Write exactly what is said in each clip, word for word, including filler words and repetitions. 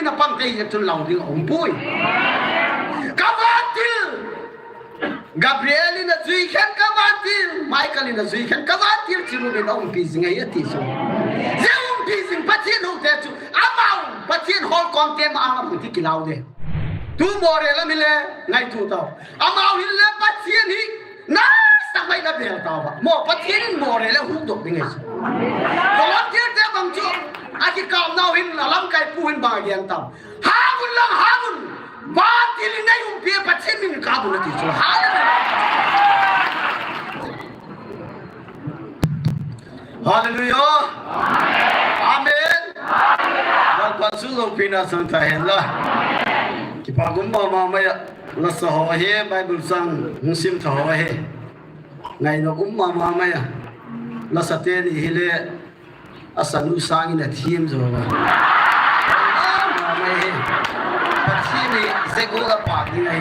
na pang te hi chun lau ding a um pui. Ka vantil. Gabriel in a jui khen ka vantil. Michael in a jui khen ka vantil. Cherubim a umpi jing ahi ati chu. Jia umpi jing Pathen houte chu. Amau Pathen hol kon te ma a um ti kilau de. Tu Moreh lam hi le ngaitu tau. Amau hin le Pathen hi nasatah mai na bel tau va. Mo Pathen in Moreh le hukdok ding ahi chu. Volunteer te bang chu. Akikap nau hin a lamkai pu hin bang a gen tau. Hang un lang hang un. Vantil in nei umpi Pathen min kap un ati chu. Hallelujah. Hallelujah. Amen. Lalpa chu loupina chang ta hen la. Kipa um mama mai a. Lasa ho hi Bible chang hung sim tha ho hi. Ngaina um mama mai a. Lasa teni hi le. Asa nu sangin a thiem jo va. Mama mai hi. Pathen ni ze go la pa ni ngai.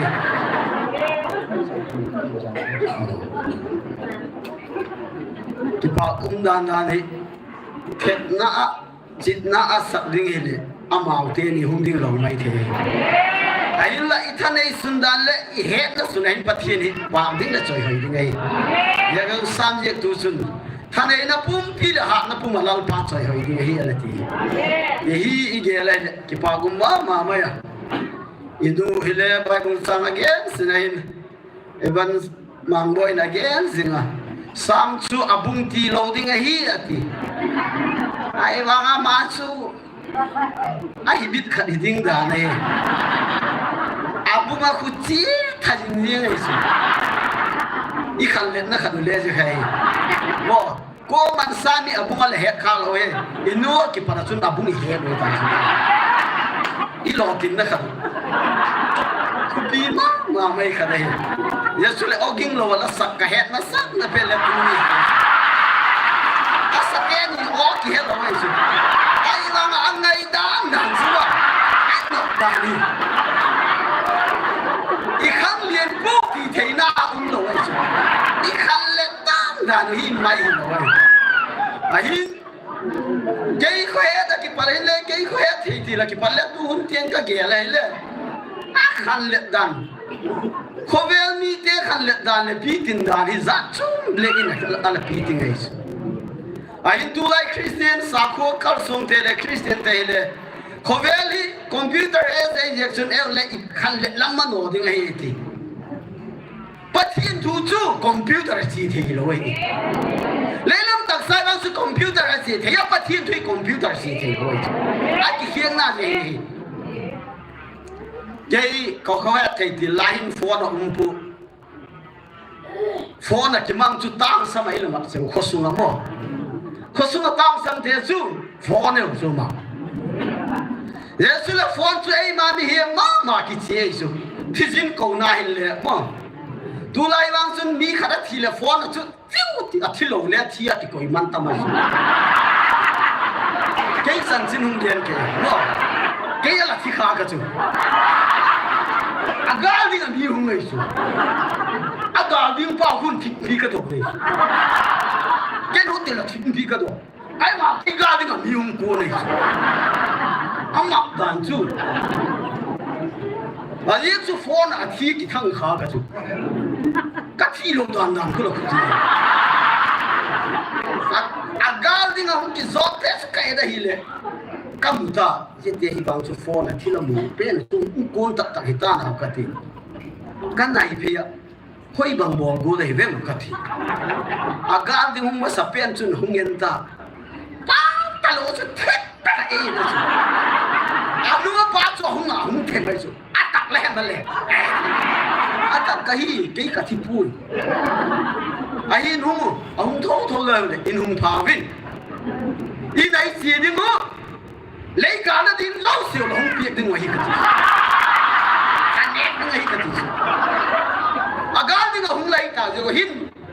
Kipa um dan dan hi. Phetna a, chitna a sak ding hi le, amau teni hung ding lou mai thei. Ahinla i thanei sun dan le, i hetna sun a hin Pathen hi, pa ding le choi hoi ding ahi. Hia ka sam jek tu sun. Thaneina pumpi le hatna pum a Lalpa choi hoi ding ahi ana ti. Hi i gel a le, kipa um mama mai a. I nu hi le Bible chang a gen sin a hin. Evan Mangboi in a gen jing a. Sam chu a bung ti lou ding ahi ati. Ahivang a ma chu a hi bit khat hi ding dan e. A bung a khu chi tha jing jing ahi chu. I khanletna khat u le je khai. Mo. Koman sami a bung a le het kha lou e. I nu a kipat a chun a bung i het lou ta. I lou tin na kha. Khupi mama mai kha na hi. Jesu le oging lou a la sak ka hetna sak na pe le tu ni. A sak e ni o ki het lou mai chu. Ai la nga ngai dan dan chu ba. Ai no dan ni. I khanlet pu ti theina um lou mai chu. I khanlet Dan dan hi mai hi lo ai. Ahin. Kei khohet a kipat le, kei khohet thei ti la kipat le tu hun tiang ka gel le. A khanlet dan. Khovel mite khanlet dan le pitin dan hi jat chom le in a la pitin ngai. Ahin tulai Christian sakho kalsong te le Christian te le. Khovel hi computer age a injection el le i khanlet lam mano ding ahi ti. Pathen thu chu computer a che thei lou ahi. Leilam taksai vang chu computer a che thei a, Pathen thu hi computer a che thei lou ahi. A kikhenna ahi. Kei ka khohet kei ti lai hin phone a um pu. Phone a kimang chu tangsam ahi lam a chu khosunga mo. Khosunga tangsam te chu phone a um chu ma. Jesu le phone chu eima mihem mama kiche chu. Thijin kouna hin le mo. Tulai vang chun mi khat a thi le phone a chu tiu ti a thi lou le thi a ti koi man ta mai chu. Kei chanchin hung gen kei. Mo. Kei a la thi kha ka chu. A gal ding a mi hung ngai chu. A gal ding pa hun thi thi ka dok le. Kei nu te la thi thi ka dok. Ai ma, kei gal ding a mi hung kon nei chu. Ama dan chu. Ahi chu phone a thi kithang kha ka chu. Ka thi lou dan dan khu la khu chu. A, a gal ding a hung kizot te chu ka et a hi le. Ka mu ta, jete hi bang chu phone a thi la mu pen chu kon tak tak hi ta na ka ti. Ka nai phe a. Hoi bang bol go le hi vem ka ti. A gal ding hung masa pen chun hung en ta. Pa ta lou chu thet ta e na chu. A nu pa chu hung a hung them mai chu. A tak le hem le. A tak ka hi kei ka thi pui. Ahin hung, a hung tho tho le le in hung pha vin. In ai chi ding mo. Lei gal na ding lou siu la hung piak ding ahi ka ti. Ka nek ding ahi ka ti. A gal ding a hung lai ta jeh hin.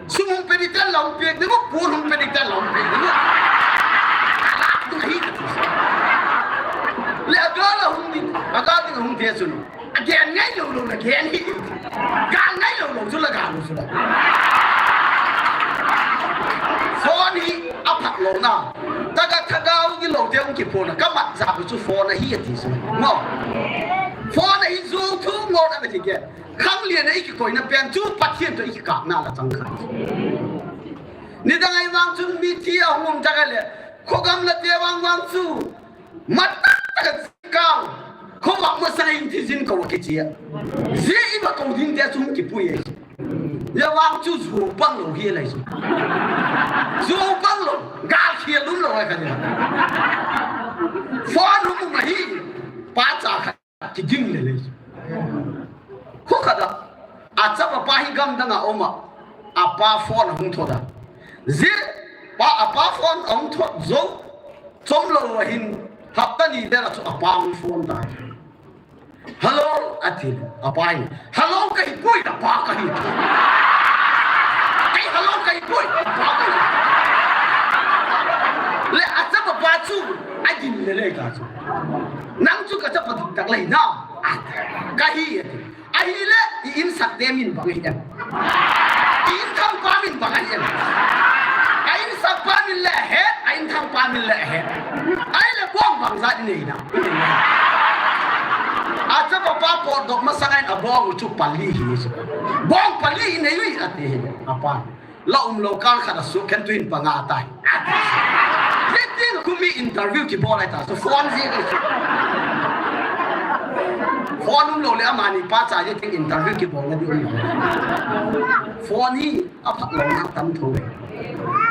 Sum hung pe ding tan la hung piak ding, pon hung pe ding tan la hung piak ding. Ka lak ding ahi ka ti. Le a gal a hung ding, a gal ding a hung te sun. A gen ngai lou lou la gen hi. Gal ngai lou lou chu la gal lou chu la. Phone hi a phat lou na. Ta ka Lhagao gilou te hung kiphona, kamat ja chu phone ahi ati chu. Mo. Phone ahi jou thu mo na kati ke. Khanglian a ikikoina pen chu Pathen toh ikikapna la chang kha. Nidang ahivang chun mithi ahung um tah le, khogam la te vang vang chu, matah tah a kikap. Khovah masang in thijin kou akichia. Jia iva kou ding te chu hung kipui e. Hijeh vang chu jou pang lou hi lai chu. Jou pang lou, gal khel um lou ai kha ni. Phone um um ahi, pacha khat kiding le le chu. Khu khat a, achapa pa hi gamdang a um a, apa phone ahung thot a. Jia, pa, apa phone ahung thot jou, chomlou ahin, hapta ni vel a chu apa hung phone tai. Hello, ati le, apa in. Hello, kahi poi, apa kahi. Kei hello, kahi poi, apa kahi. Le achapa pa chu, adin le le ka chu. Nang chu kachapa ding tak lai na. Ati. Kahi ati. Ahile, i-insung te min bang ahi em. I-insung pa min bang ahi em. A-insung pa min le ahet, a-insung pa min le ahet. Ahile bong bang jat inei na. Achapa pa potdoh masang in abong chu pali hi chu. Bong pali inei ui ati hi apa. La umlou kal khat a sukhen tuin panga tai. Hitin khu mi interview kibol ai ta. So phone ji. Phone umlou le amani pacha hitin interview kibol na di um. Phone hi aphat lou na tam tho ve.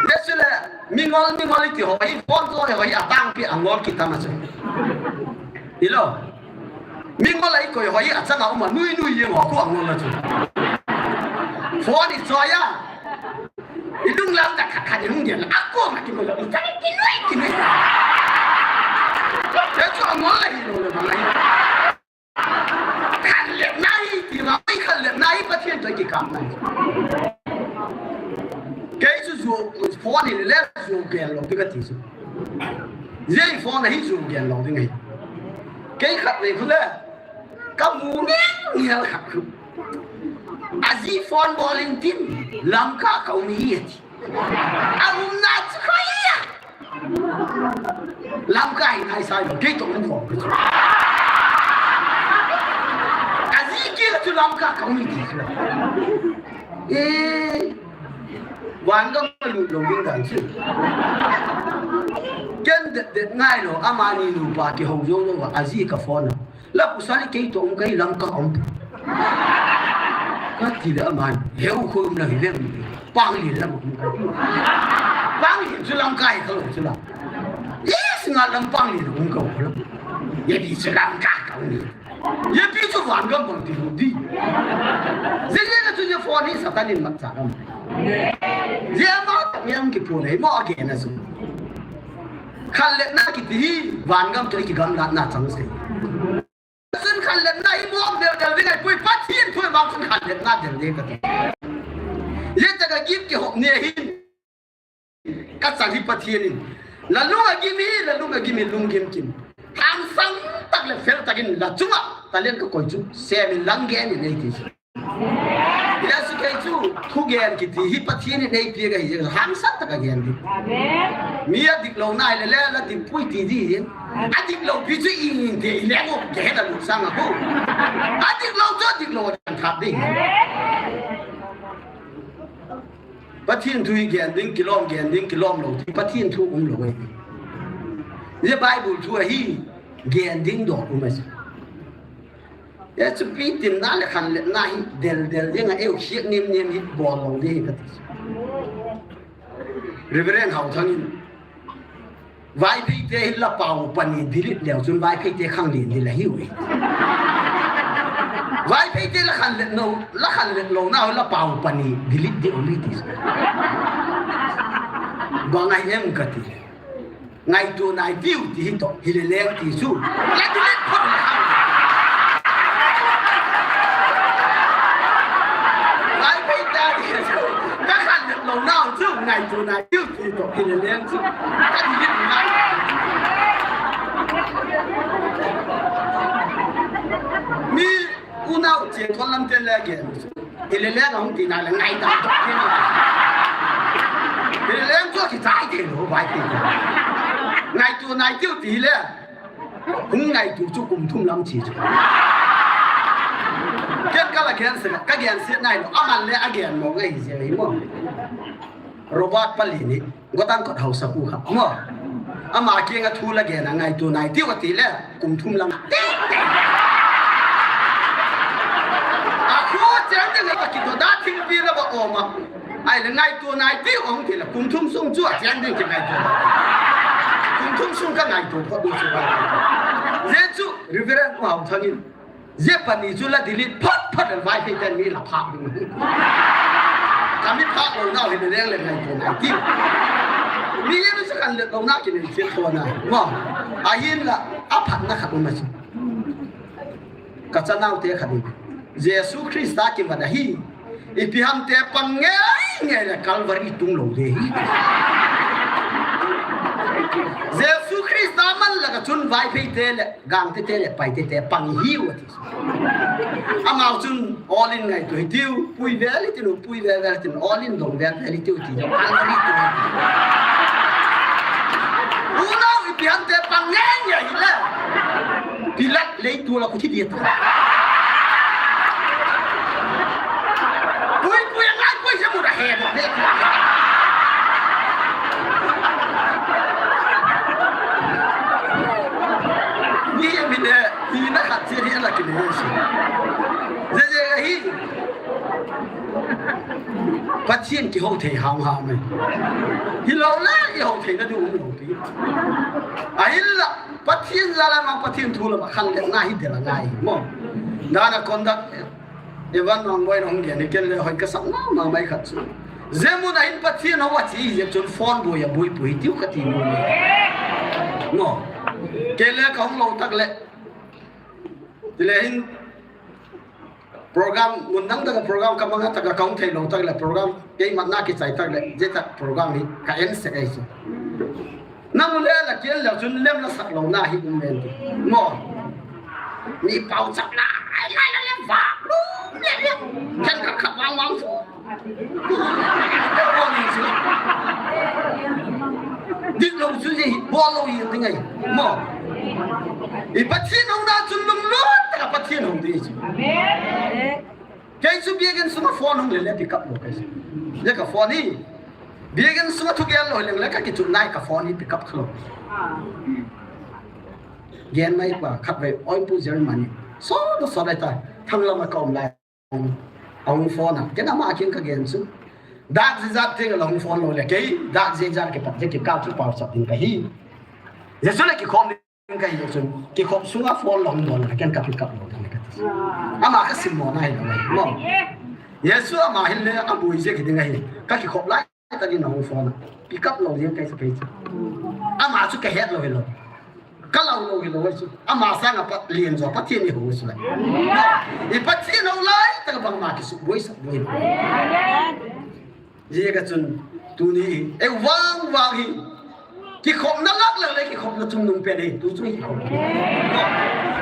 Ye sile, mingol, mingol iti ho, hi phone to ho, hi atangpi angol kitam a chu. Ilo. Mingol a ikoi ho, hi achang a um a, nui nui jeng ho, khu angol a chu. Phone ichoi a. Ilung lam ta khat khat ihung dian la, akoma kingol la, ichang kinui, kinui. Ye chu angol la hilou le, bang la hi. Khanlet na hi, ti ma, khanlet na hi, Pathen toh ikikap na hi. Kei chu jou, phone hi le, jou gel lou, ti kati chu. Jia phone hi jou gel lou, ti ngai. Kei khatvei khu le, kamu ngel ngel khat khu. Aji phone bol in tin, Lamka ka um hi ati. Aumna chu koi a. Lamka hi ngai sai lo, kei toh um khom. Aji kila chu Lamka ka um ti chu. Eh, van gam lut lou ding dan chu. Ken det det ngai lou, amani nupa kihou jou lou, aji ka phone a. La pasal hi kei toh um, kei Lamka um. Kati le aman, heu khu um la hi le um. Panglin lam um. Panglin chu Lamka hi kalo chu la. Yes, nga lam Panglin um kalo. Ye pi chu Lamka ka um ni. Ye pi chu van gam bang ti lo di. Jia jia chu ye phone hi Satan in mat cha lam. Jia ma ta mi ang kiphone hi mo age na su. Khanlet na kiti hi, van gam toh ikigamlat na chang se. Chun khanlet na hi mong del del ding ahi poi, Pathen thu vang chun khanlet na del ding kati. Ye ta ka gim kihop ni hin. Ka chang hi Pathen in. La lung agim hi, la lung agim hi, lunggim kim. Hangsan tak le fel tak in la chunga talent ka koi chu. Sem in lang gen in ei ti. Jesu kei chu, thugen kiti hi Pathen in eipeh ahi, hangsan taka gen di. Amen. Mi adiklou nai le le, la dik pui ti di hin. Adiklou pi chu i in te i le ngo, ke he da lu sang a ko. Adiklou chu adiklou dan thap di. Pathen thu hi gen ding, kilom gen ding, kilom lou ding. Pathen thu um lou e. Ye Bible thu ahi, gen ding doh um e. Ye chu pi tin na le khanlet na hi del del ding a eu khiak nim nim hi bol lou ding hi kati. Reverend Hauthang in Vaiphei te hi la pau pani delete leu chun Vaiphei te khanglen di la hiu e. Vaiphei te la khanlet lou, la khanlet lou na la pau pani delete di um hi ti. Bang ahi em kati. Ngaito nai tiu ti hi toh, hi le leng ti chu. La tu le phot le ham. Vaiphei ta ti chu. Ka khanlet lou nau chu, ngaito nai tiu ti toh, hi le leng chu. Ka ti le nai. Mi unau chen kon lam ten le gen. Hi le leng hung ti na le ngai ta. Hi le leng chu kichai thei lou Vaiphei. Ngaito nai tiu ti le. Hung ngaito chu kum thum lang chi chu. Ken ka la gense, ka gense nai lo. Aman le agen mo ngai je mo. Robert Palini, Gotan kot hausa pu kha. Mo. Ama kiang a thu la gen a ngaito nai tiu ti le. Kum thum lang. A khu chang ding ka kito da thingpi la ba oma. Ai le ngaito nai ti ong ti le kum thum sung chu a chang ding ki ngaito. Kum thum sung ka ngaito pho du chu. Je chu Reverend Mao Thangin. Je pani chu la delete phat phat le Vaiphei ten mi la phak ding. Ka mi phak lo nau hi le leng le ngaito nai ti. Mi ye nu sa kan le lo na ki ne ti tho na. Mo. A yin la a phat na khat ma chu. Ka chanau te khat in, Jesu Christa kimat ahi. Ipi ham te pang ngei ngei le Calvary tung lo de hi. Jesu Christa man la ka chun Vaiphei te le Gangte te le Paite te pang hi u ati. Amau chun all in ngaito hi tiu, pui vel hi tiu, pui vel vel tiu, all in dong vel vel hi tiu ti. Calvary tung. Unau ipi ham te pang ngei ngei le. Pilat lei tu la ku thi dia ta. Pui pui ngai pui se mu da he de. Ni mi de, ni na khat se ni la ki ne se. Je je hi. Pathian kiho thei hao hao mai. Hi lo la, i ho thei na du um lo pi. A hin la. Pathian jal a mang Pathian thu la ma khan le na hi de la ngai mo. Dana conduct Evan Mangboi nong gen ni ken le hoi ka sam na ma mai khat chu. Jemun a hin Pathian ho wa chi je chun phone boi a boi pui tiu ka ti mo. Mo. Ke le ka hung lo tak le. Ti le hin Program, mun dang dang program ka mang a taka ka hung thei lo tak le program, keiman na kichai tak le, je tak program hi ka en sek ahi chu. Na mu le la kiel le chun lem la sak lo na hi um men ti. Mo. Mi pau chap la, ai la la le va, lu, le le. Ken ka kha wang wang fu. Dik lo chu je hi, bol lo hi ding ahi. Mo. I Pathian hung na chun lunglut taka Pathian hung ding chu. Amen. Kei chu biakin sunga phone hung le le pick up lo kei. Le ka phone hi. Biakin sunga thu gel lo le le ka kichun nai ka phone hi pick up kha lo. Gen mai pa khat ve oi pu Germany. So do so dai ta. Thang lama ka um lai. Ahung phone a. Ken ama kin ka gen chu. Dak jijat teng la hung phone lo le kei. Dak jijat ke pat je ke ka chu pau sap ding ka hi. Je chu le ki khom Ka hi chun, kikhop sunga phone long don la ken ka pick up lo ding ka ti. Ama ka sim mo na hi lo mo. Jesu ama hin le a bui je ki ding ahi. Ka kikhop lai ta din hung phone. Pick up lo ding kai sa kai. Ama chu ka het lo hi lo. Ka lo lo hi lo chu. Ama sanga pat lien jo Pathian ni ho chu la. I Pathian ho lai ta ka bang ma ki su bui sa bui. Jeh a chun tuni hi, ei vang vang hi. Kikhopna lak lak le kikhopna chungnung pen hi, tu chu kikhop.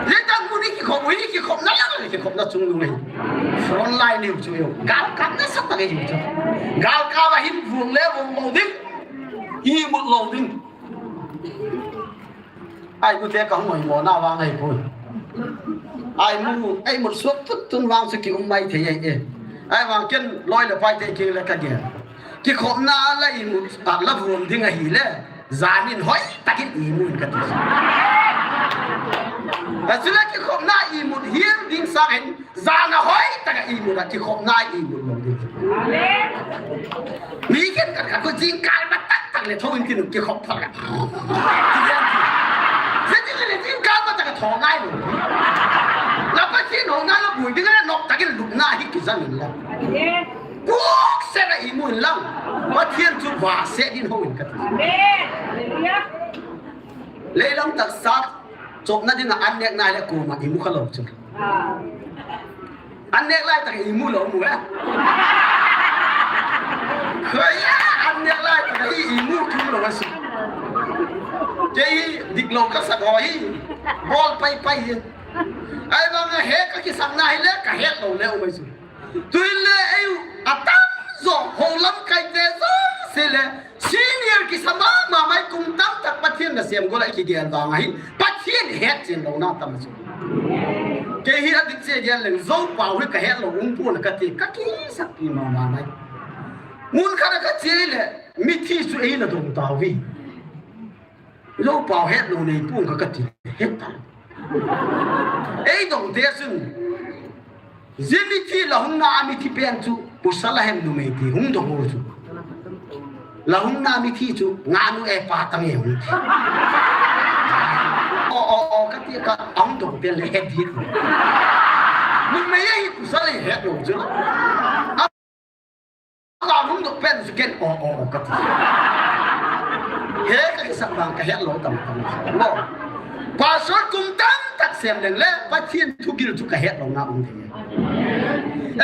Jeh a mun hi kikhop, hi kikhopna lak lak le kikhopna chungnung hi. Front line hi chu hi. Gal kap na sa ta hi chu. Gal kap a hin vung le vung lo ding. Imut lo ding. Ai, nu te ka hung hoi mo na vang ahi poi. Ai, mu, ai, mu suak tut tun vang chu ki um mai thei ai e. Ai, vang ken loi le pai te ki le ka gen. Kikhopna la imut, a, la vuam ding ahi le. Janin hoi takin imut ka ti. A chu le kikhopna imut hial ding sang in Jan a hoi taka imut a kikhopna imut lo ding. Amen. Mi ken kan ka ko jingkal ma tak tak le thon kin kikhop pha. Jing le jingkal ma tak thon ngai lo. La Pathian hona la bui ding le nok takin lupna hi kijang in la. Amen. Kuk se la imut lang. Pathian chu va se din ho in ka ti. Amen. Hallelujah. Leilam tak sat Chopna dinga an nek nai le kuma imu kha lo chu. An nek lai tak imu lo mu e. Khoia an nek lai tak imu kim lo su. Kei dik lo ka sa ko hi. Bol pai pai hi. Ai vang he ka kisang na hi le ka het lo le u mai su. Tuin le ei u atam zo ho lamkai te zo. le, senior kisa mama mai kum tamtah Pathen nasem gol a kigel vang ahi. Pathen hetchen louna tam chu. Kei hi adih che gel leng, Zopau hi kahet lou um pon kati, kakisakpi mama mai. Mun khat a kache le, mithi chu eina dong tauve. Zopau hetlou nei pon kati, het ta. Eidong te chun, zia mithi la hung na a mithi pen chu, pasal ahem numei ti hung dong u chu. La hung na mithi chu, nganu e pa tang e hung ti. O, o, o, kati ka, ahung dong pen le het dit. Numei ahi pasal ahi hetlou chu. Ka hung dong pen chu ken, o, o, o, kati. He kakisak vang kahet lou tam tam. Mo. Pastor kum tamtah sem leng le, Pathen thugil chu kahet louna um thei.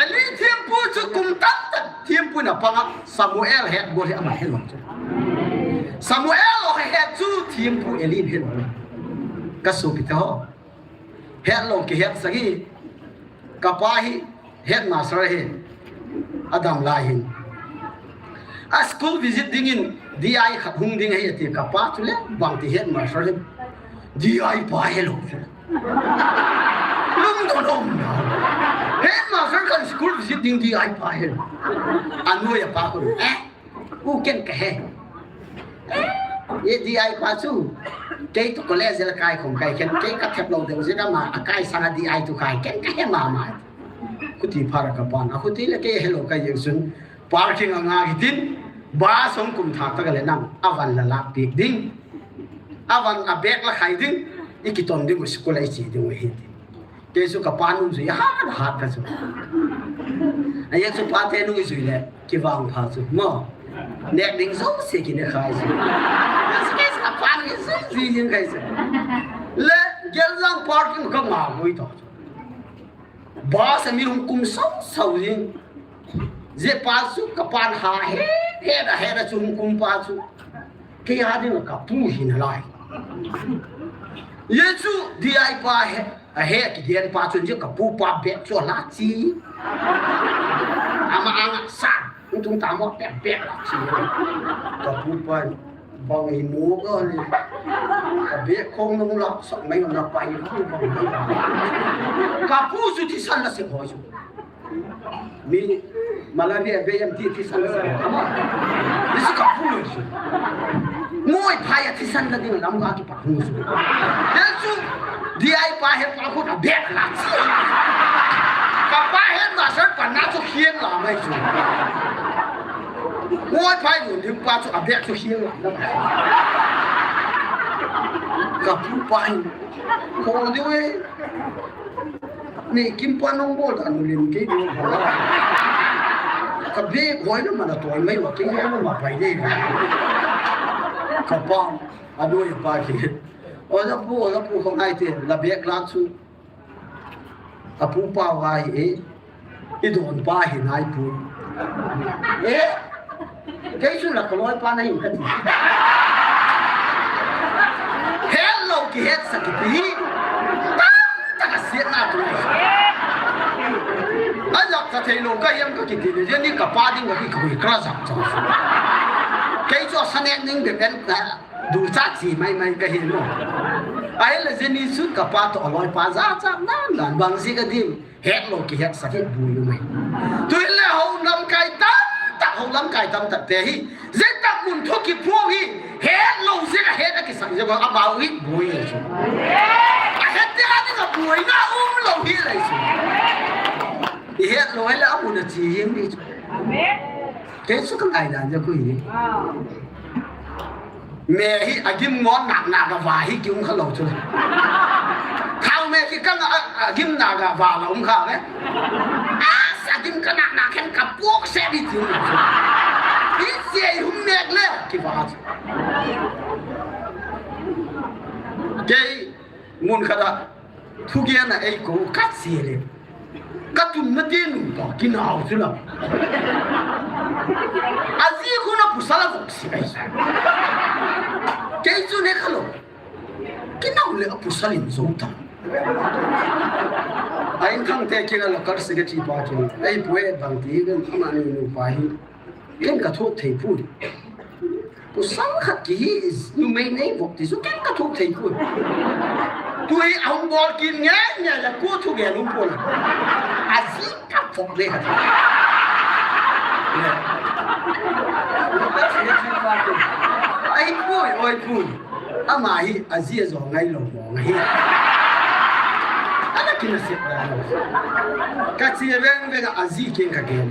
Eli thempu chu kum tamtah thempu na panga Samuel het gol hi ama helou chu. Samuel o het chu thempu Eli helou. Ka sopi te ho. Hetlou kihet sagi. Kapa hi headmaster ahi. Adam lai hin. A school visit dingin D I khat hung ding ahi ati, kapa chu le bangti headmaster hin. D I pa helou chu. Lungdon um na. Headmaster khat school visit ding D I pa helou. Anoi apa ko. Eh. U ken kahe. Ye D I pa chu. Kei tu college la kai khom kai ken. Kei kathep lou deu jeh a ama akai sanga D I tu kai ken kahe mama. Khuti phara kapan. Akhuti le kei helou kai jeng chun. Parking a nga kitin. Bus hung kum thah tah le nang. Avan la lak pek ding. Avan a bag la khai ding. Ikiton ding u school a iche ding u hi. Kei chu kapa nung jui hat hat ka chu. Ahi chu pate nung jui le, kivang pha chu. Mo. Nek ding jouse kine khai chu. Kei chu kapa nung jui jui jing khai chu. Le, Geljang parking ka nga goi to chu. Bus a mi hung kum sau sau jing. Jeh pa chu kapan ha he, he da he da chu hung kum pa chu. Kei a ding kapu hi nalai. Ye chu D I pa he, ahe kigen pa chun jeh kapu pa bag chu ala chi. Ama anga sa, tung ta mo bag bag la chi. Kapu pa bang hi mo ka ni. Ka bag khong nung la sa mai na pai khong bang. Kapu chu thisan la se hoi chu. Mi, malaria be yam ti thisan sa. Ama. Ni su kapu lo su. Ngoi phai a thisan la ding lam ga kipat hu su. Then su, D I pa he pa khu a bag la. Kapa headmaster pa na chu khian la mai su. Ngoi phai lo ding pa chu a bag chu khian la. Kapu pa hi. Ko de we. Ni kim pa nong bol ta nu lim ke ni. Ka bag hoi na mana toi mai wa ke ni ma pai de. Kapa, anoi pa ke. O da pu, o da pu ko ngai te, la bag la chu. Apu pa wa hi e. Idon pa hi nai pu. E? Kei chu la kaloi pa na hin kati. Helou kihet sa kiti hi. Tamtah a siatna tu. Ajak ka thei lou ka hiam ka kiti le, ni kapa ding ka ki khui kra jak cha. Kei chu sanek ning be pen ka du cha chi mai mai ka hi mo. Ahile jeh ni chu kapa to aloi pa ja cha nan nan bang si ka dim. Hetlou kihet sa hi bui u mai. Tuin le ho lamkai tamtah, ho lamkai tamtah te hi. Jeh tak mun thu kiphong hi. Hetlou jeh a het a kisak jeh a amau hi bui le chu. Ahet te a ding a buina umlou hi le chu. I hetlou le amun a chi hi mi chu. Kei chu ka ngai dan jeh khu hi. Me hi agim ngon nak nak a va hi kium kha lou chu. Thau me ki kang a, agim nak a va la um kha ve. A sa gim ka nak nak khen ka puak se di chu. I se hum mek le ki va chu. Kei mun khat a Thugen a ei ko ka chi le. Ka tum na te nu to kinau chu la. A ji khu na pasal a vok si ai. Kei chu ne kha lou. Kinau le a pasal in zo ta. A in thang te kin a local secretary pa chu. Ei pu e bang ti den ama ni nu pa hi. Ken ka thot thei pu. Pasal khat kihi, numei nei vok ti chu ken ka thuh thei poi. Tui ahung bol kit nge nge le ko thu nge lum poi. Aji ka vok le khat. Ai poi, oi poi. Ama hi aji ajo ngai lou mong ahi. Ana kinasep da lou. Ka che veng veng a aji keng ka gel.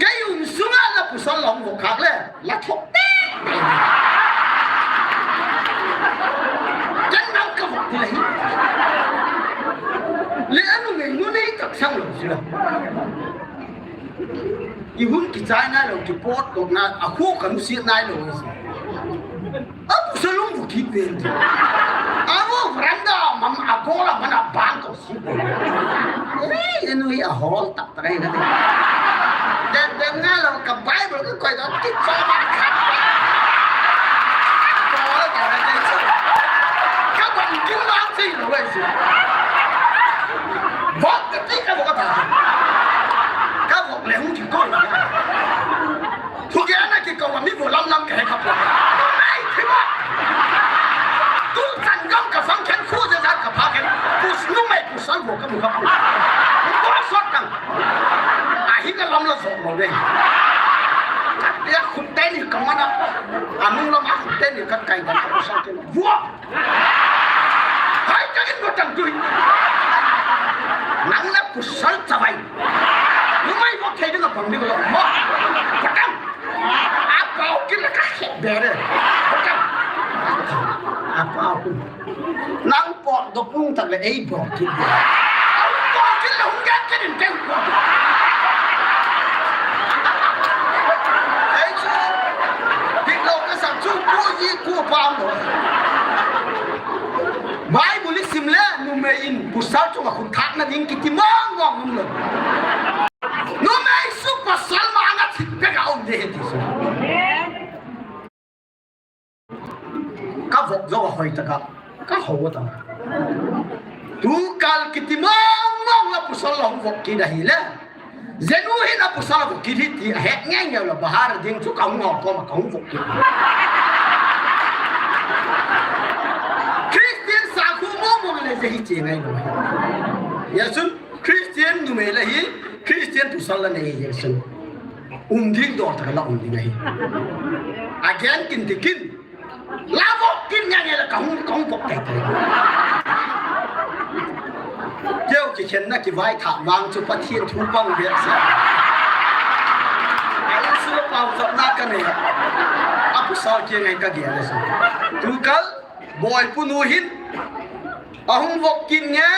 Kei um sunga la pasal la hung vok khak le. La thok te. Ken nang ka vok ti la hi. Le anu ngei nu nei tak sang lou sila. I hun kichai nai lou, kipot tok nai, a khu ka nusiat nai lou si. A pasal hung vok kit ven ti. A vo veranda mam a gola mana bang to si. Ei, anu hi a hol tak. Takai kati. Den, den nga lo ka Bible ko koi do ti cho ma khat. Ko lo ka na ke cho. Ka ban kin ma ti lo wei si. Vok ka ti ka vok ka ta. Ka vok le hung ki koi. Thu ke ana ki ko mi vo lam lam ke ka po. Ai, thi ba. Tu chan gam ka fang khen khu je zat ka pha khen. Pus nu mai pus al vo ka mu ka pu. Ko sot kang. A hi ka lam la sot mo ve. Ka ya khut te ni ka mana. Anung lam a khut te ni ka kai ka pus al khen. Vo. Hai ka in mo tang tui. Nang la pus al chavai. Nu mai vo thei ding a pang ding lo. Mo. Patang. Apau kila ka khe bere. Apau. Nang pot do pung tak le ei bok kit. Bok kit le hung gat kit in teng pot. Ei chu. Dik lo ka sang chu ku ji ku pam lo. Bible sim le numei in pasal chunga khut thak na ding kiti mong mong um lo. Numei chu pasal ma anga thik pek a um de ti chu. Ka vok jo hoi taka, ka ho ta. Tu kal kiti mong mong la pasal la hung vok kit ahi le. Jenu hin a pasal vok kit hi ti a het nge nge la bahar ding chu ka hung ho ko ma ka hung vok kit. Christian sa khu mong mong le je hi che ngai lo. Ya sun Christian numei la hi, Christian pasal la nei hi sun. Um ding dol taka la um ding ahi. Again, kin ti kin. La vok kin nya nya la ka hung, ka hung vok tai tai. Keu ki khen na ki vai tha vang chu Pathian thu pang ve sa. Ai su pau sa na ka nei. A pasal ki ngai ka dia le sa. Tu kal, boi pu nu hin. A hung vok kin nge,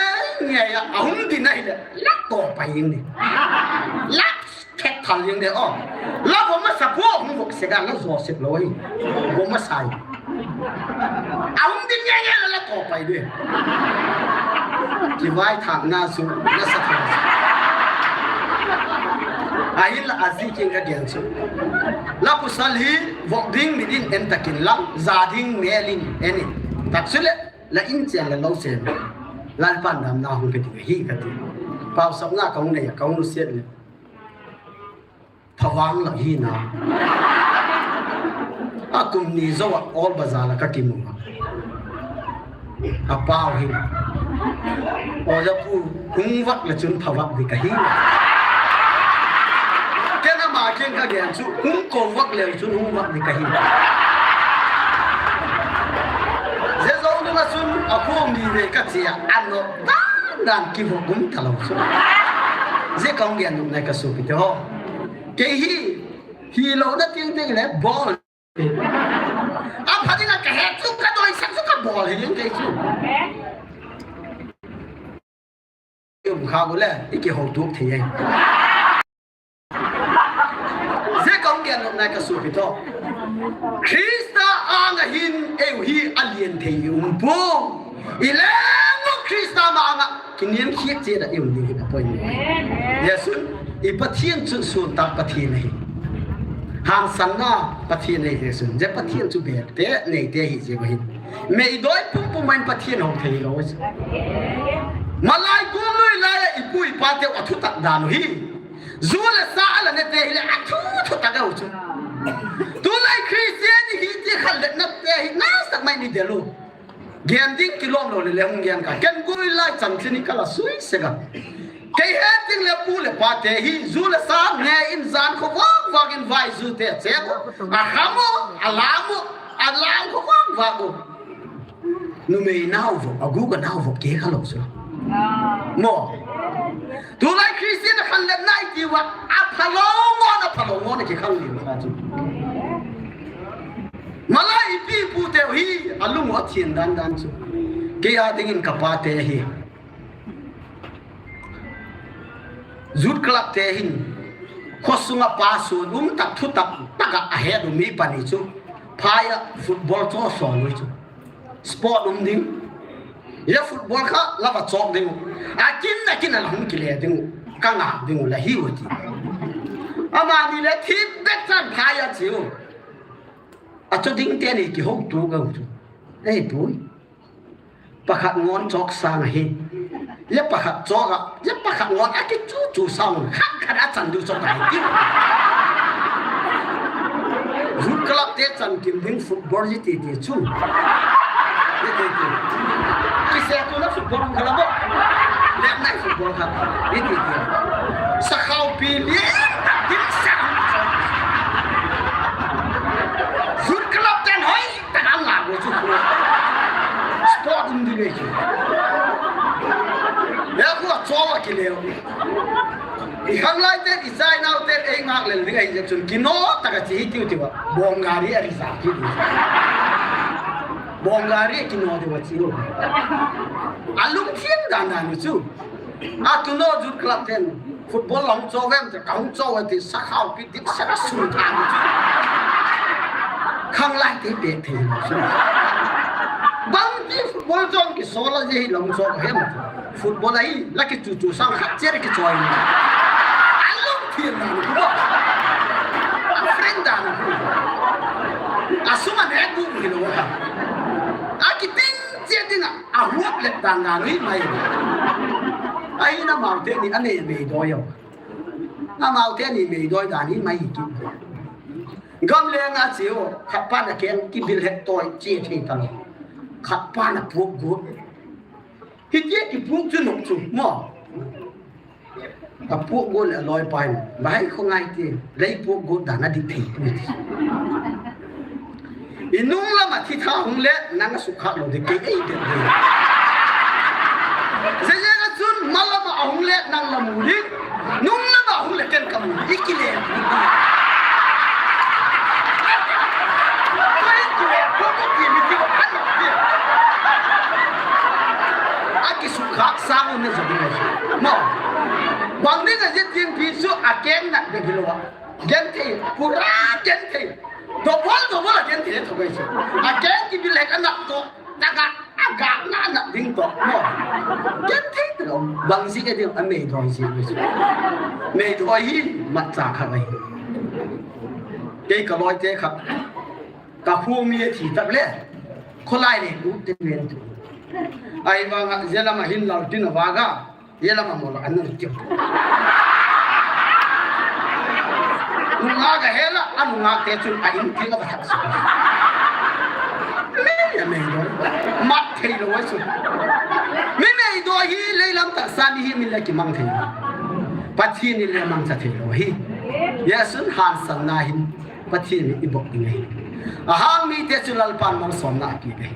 nge ya, a hung din ahi le. La to pa yin ni. La Khet thal jeng de o. La vo masa po hung vok sega la jo sep lo ai. Vo masa ai. A hung din nge nge la la to pai de. Ki vai thak na su na sa thak. Ahin la aji king ka dian su. La pasal hi vok ding mi din en takin lang ja ding melin en in. Tak su le la in chen la lo chen. Lalpan dam na hung ka ti hi ka ti. Pau sap na ka hung nei ka hung siat le. Thavang la hi na. A kum ni zo a ol bazar la ka kimu. A pau hi. O ja pu hung vak le chun thavak di ka hi. Kena ma ken ka gen chu hung ko vak le chun hung vak di ka hi. Je zo nu la chun a khong ni ve ka chia ano dan dan ki vo gum ta lo chu. Je ka hung gen nu nai ka su pi te ho. Kei hi, hi lo na ting ting le bol. A pha ding a ka het chu ka doi sak chu ka bol hi ding kei chu. Um kha go le, i ki ho tuk thei ai. Je ka hung gen nai ka su pi to. Krista anga hin eu hi a lien thei um po. I leng u Krista ma anga kiniam khiat che da i um ding hi ka poi ni. Jesun i Pathian chu sun tak Pathian ahi. Hangsan na Pathian ahi Jesun. Je Pathian chu bel te nei te hi je ba hin. Mei doi pum pum in Pathian ho thei lo. Malai kum lui lai i pu i pa te a thu tak dan hi. Zu le sa a la ne te hi le a thu thu tak u chu. Tu lai Christian ni delu. Gen ding kilom lou le le hung gen ka. Ken gui lai chan chini kala sui sega. Kei he ding le pu le pa te hi, zu le sa ne in jan kho vang vang in vai zu te che ko. A khamo, a lamo, a lang kho vang vang ko. Numei nau vo, a gu ka nau vo ke kha lou su. Mo. Tulai Christian khan le nai ti wa, a phalo mo na phalo mo na ki khang li ma chu. Malai ipi ipu te hi, a lung u a thien dan dan chu. Kei a dingin ka pa te hi. Youth club te hin, kho sunga pa sun, um tak thu tak, taka a het u mi pa ni chu. Phai a football cho so lui chu. Sport um ding. Ya football kha, lava chok ding u. A kin na kin a la hung kile ding u. Ka ngak ding u la hi u ti. Ama ni le thi bet chan phai a chi u. A chu ding te ni ki ho tu ga u chu. Ei pui. Pakhat ngon chok sang ahi. Ya pakhat chok a, ya pakhat ngon a ki chu chu sang. Khat khat a chan du chok ai ti. Youth club te chan kim ding football ji ti ti chu. Ji ti ti. Ki se tu na football kala bo. Le nai football kha. Ji ti ti. Sa khau pi li. Dim sa. Youth club ten hoi. Taka nga go chu ko. Sport um ding ei chu. Ya ko cho a ki leo. I khang lai te, i chai nau te, ei ngak lel ding ei je chun. Kino taka chi hi tiu tiu a. Bom gari a ri sa ki tiu. Bom gari kino tiu a chi u. A lungthim dan dan u chu. A tu no youth club ten football long cho vem te kong cho ve ti sa khau pi dik sa ka sun ta ni chu. Khang lai te pe the ni chu. Bang ti football jong ki so la je long cho hem. Football ai la ki chu chu sang khat che ki choi ni. A lungthim na ni ku ba. A friend da ni ku. A suma ne ku ni lo ka. A ki ting che ding a. A huap let dan dan hi mai. Ahin amau te ni a mei mei doi o. Amau te ni mei doi dan hi mai ki. Gam le nga chi o. Khat pa na ken ki bil het toi chi thei ta lo. Khat pa na puk gu. Hi ti ki puk chu nok chu mo. A puk go le a loi pai. Bai kho ngai ti. Lei puk go dan a dik thei. I nung lama thi tha hung le nang a sukha lo de ke ei de. Ze ze na chun mal lama a hung le nang la mu ding. Nung lama a hung le ken ka mu. I ki le. Ko i ki le ko ko ki mi ti ko an ki. A ki sukha sang un ne zo ni. Mo. Bang ding a zit ding pi chu a keng nat de kilo a. Gen thei, pura gen thei. Dobol, dobol a gen thei tho bai chu. A gen ki bil hek a nat to. Taka a ga na nat ding to. Mo. Gen thei to. Bang zi ke ding a mei doi zi bai chu. Mei doi hi mat cha kha bai. Kei ka loi te kha. Ka khu mi a thi tak le. Kholai le ku te ven tu. Ai vang a ze lama hin lau tin a va ga. Ye lama mo lo, anu kyo. Nunga ga hela, anu nga te chun a in ti ga ba. Me ya me do. Mat thei lo wa su. Me me do hi lei lam tak sa ni hi mi le ki mang thei. Pathin ni le mang sa thei lo hi. Ya sun han san na hin. Pathin ni i bok ni ngai. A hang mi te chu Lalpan mang som na ki be.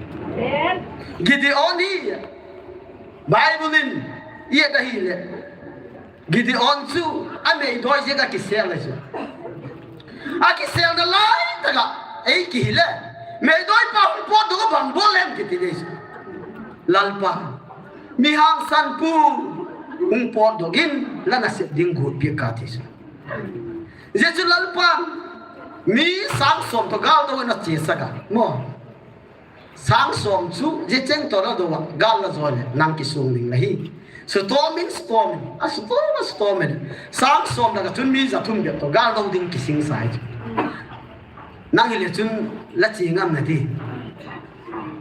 Gideon hi Bible in i et ahile, Gideon chu a meidoi jeh a kisel ahi chu. A kiselna lai tah a ei kihi le, meidoi pa hung potdoh a bang bol em kiti dei chu. Lalpa, mi hangsan pu hung potdoh in la nasep ding got peh ka ti chu. Jeh chu Lalpa, mi sang som toh gal dou in a chesak a. Mo. Sang som chu, jeh cheng toh la dou a, gal la jo le, nang kisung ding la hi. Sutom in, sutom in, a sutom, a sutom in. Sang som la ka chun mi ja thum bep toh, gal dou ding kising sa hi chu. Nang hi le chun la chi ngam na ti.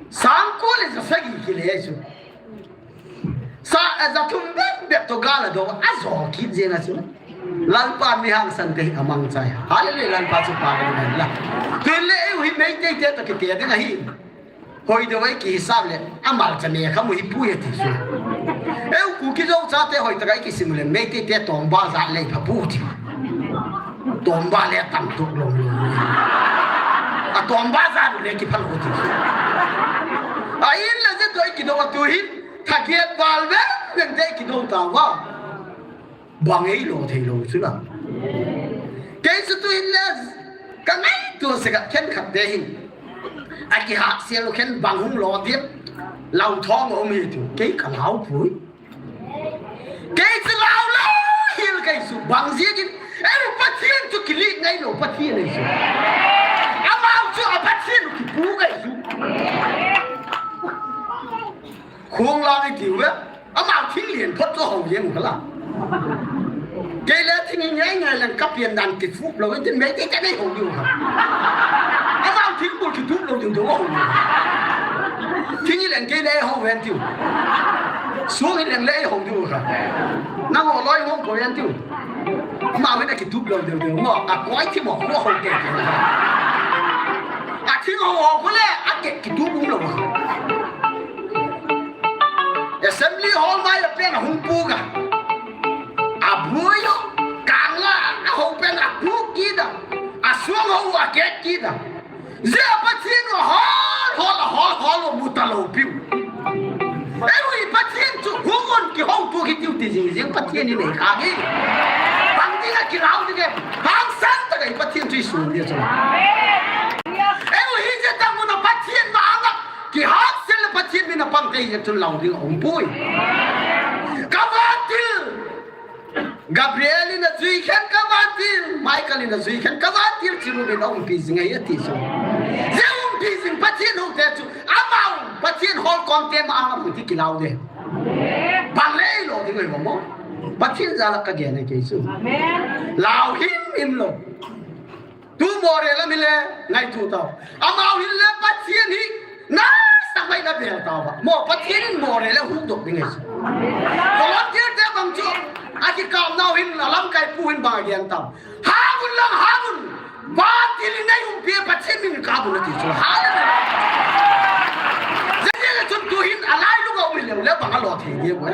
Sang ko le ja sagi ki le chu. Sa, eh, ja thum bep bep toh gal a dou, a jo kit jeng a chu. Lalpa mi hangsan te hi a mangcha hi. Hallelujah, Lalpa chu pa ka ni la. Tun le ei u hi Meitei te toh kiti ding ahi. Hoi deuh a i kihisap le, amal cha me kha mu hi pu e ti chu. Eu Kuki Zo chate hoi taka i kisim le, Meitei te tomba jat le pha pu ti. Tomba le tam tuk lom lom. A tomba jat le kipha lou ti chu. A in le je to i kidou a tu hin, tha kiet val ve, veng te i kidou ta va. Bang ei lo thei lo chu la. Kei chu tu hin le, ka ngaito se ka khen khat te hin. A kihak sia lo khen bang hung lo ti. Lau thong um hi tu. Kei ka lau pui. Kei chu lau lau hil kei chu bang ziakin. Ei Pathian chu kilik ngai lo Pathian ei chu. Amau chu a Pathian kipu kei chu. Khong lang i tiu ve. Amau thing lian phot chu ho jeng u kha la. Kei le thing i ngai ngai lang ka pian dan kitup lou, tin Meitei te nei ho diu kha. Amau thing bul kitup lou diu diu ho. Thing i leng kei le ho ven tiu. Suang i leng le ho diu kha. Nang ho loi ho ko ven tiu. Amau hin a kitup lou diu diu mo. A koi thi mo ho ho ke. A thing ho ho ko le a ke kitup um lou. Assembly hall mai a pen a hung pu ga. A buyo, kang la, a ho pen a pu kida. A suang ho a ke kida. Zia Pathian u hol, hol, hol, hol, mu ta lou piu. Ei u i Pathian chu hung un ki ho tu ki tiu ti jing jing Pathian i nei kha ngi. Bang ti a ki lau ti ke. Hang sang ta ka i Pathian chu i sun dia chu. Ei u hi je ta mu na Pathian ma anga. Kihak sia le Pathian min a pang te hi chun lau ding a um pui. Ka vantil. Gabriel in a jui khen ka vantil. Michael in a jui khen ka vantil. Cherubim a umpi jing ahi a ti chu. Zia umpi jing Pathian hu te chu. Amau Pathian hol kon te ma ang a ti kilau de. Bang le lo ding oi mo. Pathian jal a ka gen a kei chu. Lau him him lo. Tu Moreh lam hi le ngaito tau. Amau hin le Pathian hi na sang mai na bel tau ba. Mo Pathian in Moreh le hudok ding ahi. Volunteer te bang chu a kikap nau hin a lamkai pu hin bang a gen tau. Hang un lang hang un. Vantil in nei umpi Pathian min kap un a ti chu. Hallelujah. Zia le chun tu hin a lai lung a um hi le le bang a lo thei dia ko.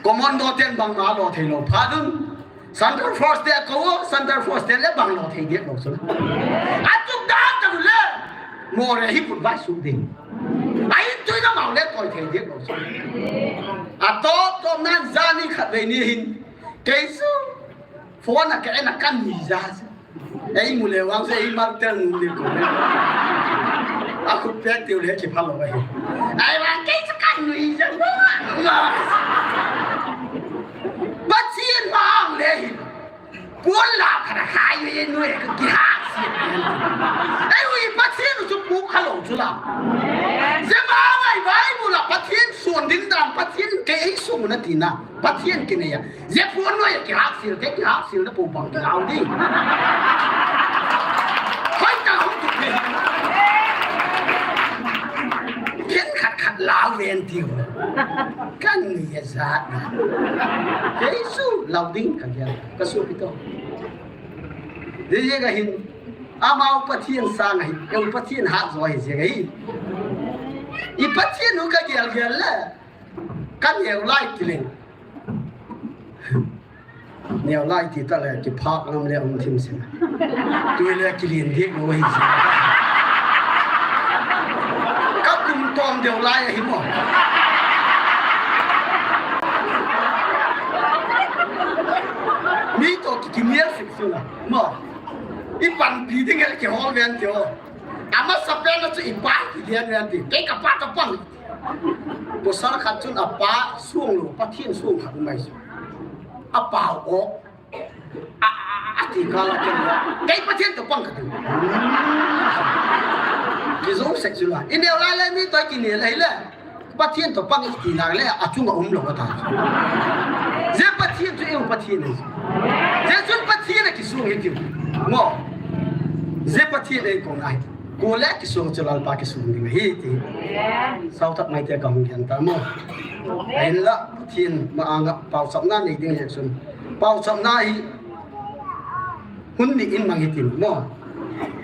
Commando ten bang a lo thei lo. Pha dun. Central Force te a ko, Central Force te le bang lo thei diak lo chu. A tuk dan ta le. Moreh hi put vai su ding. A in tui na mau le koi thei diak lo chu. A to to nan ja ni khat ve ni hin. Kei su. Phone a ka en a kan ni ja. Ei mu le wang se ei mal tel nu ni ko. A khu pek tiu le ki pha lo ai. Ai wang kei sa kan ni ja. Pathian ma ang le hi. Puan la khat a khai ve nu e ka kihak sia. Ei u i Pathian chu pu kha lo chu la. Zia ma ngai Bible la Pathian suan ding dan Pathian kei ei suan na ti na. Pathian kinei a. Zia puan nu e kihak sia te kihak sia na pu bang kilau ding. Hoi ta hoi tu ke. Khen khat khat lau ven tiu. Kan ni a jat na. Jesu lau ding ka gel. Ka su pi to. Zia ka hin. Amau Pathian sang ahi. Eu Pathian hak zo ahi zia ka hi. I Pathian u ka gel gel le. Ka neu lai ti le. Neu lai ti ta le kiphak ngam le um thim sin. Tu le kilin dik lo hi sin. Ka kum tom deu lai hi mo. Mi to ki kimial sik sula. Mo. I panpi ding el ki hol ven tio. Amasa pen na chu i pa ki gen ven ti. Kei ka pa ka pang. Pasal khat chun a pa suang lo, Pathian suang khat mai chu. A pa o. A, a, a, a ti ka la ken la. Kei Pathian to pang ka tu. Ki zo sek chu la. I neu lai le mi to ki ne lai le. Pathian to pang i ti na le a chung a um lo ta. Zia Pathian chu eu Pathian ni. Zia chun Pathian a ki suang hi ti. Mo. Zia Pathian ei ko nai. Ko le kisung chu Lalpa kisung ding ahi ti. Sau tak mai te ka hung gen ta mo. Ahin la Pathian ma anga pauchapna nei ding le chun. Pauchapna hi hun ni in mang hi ti mo.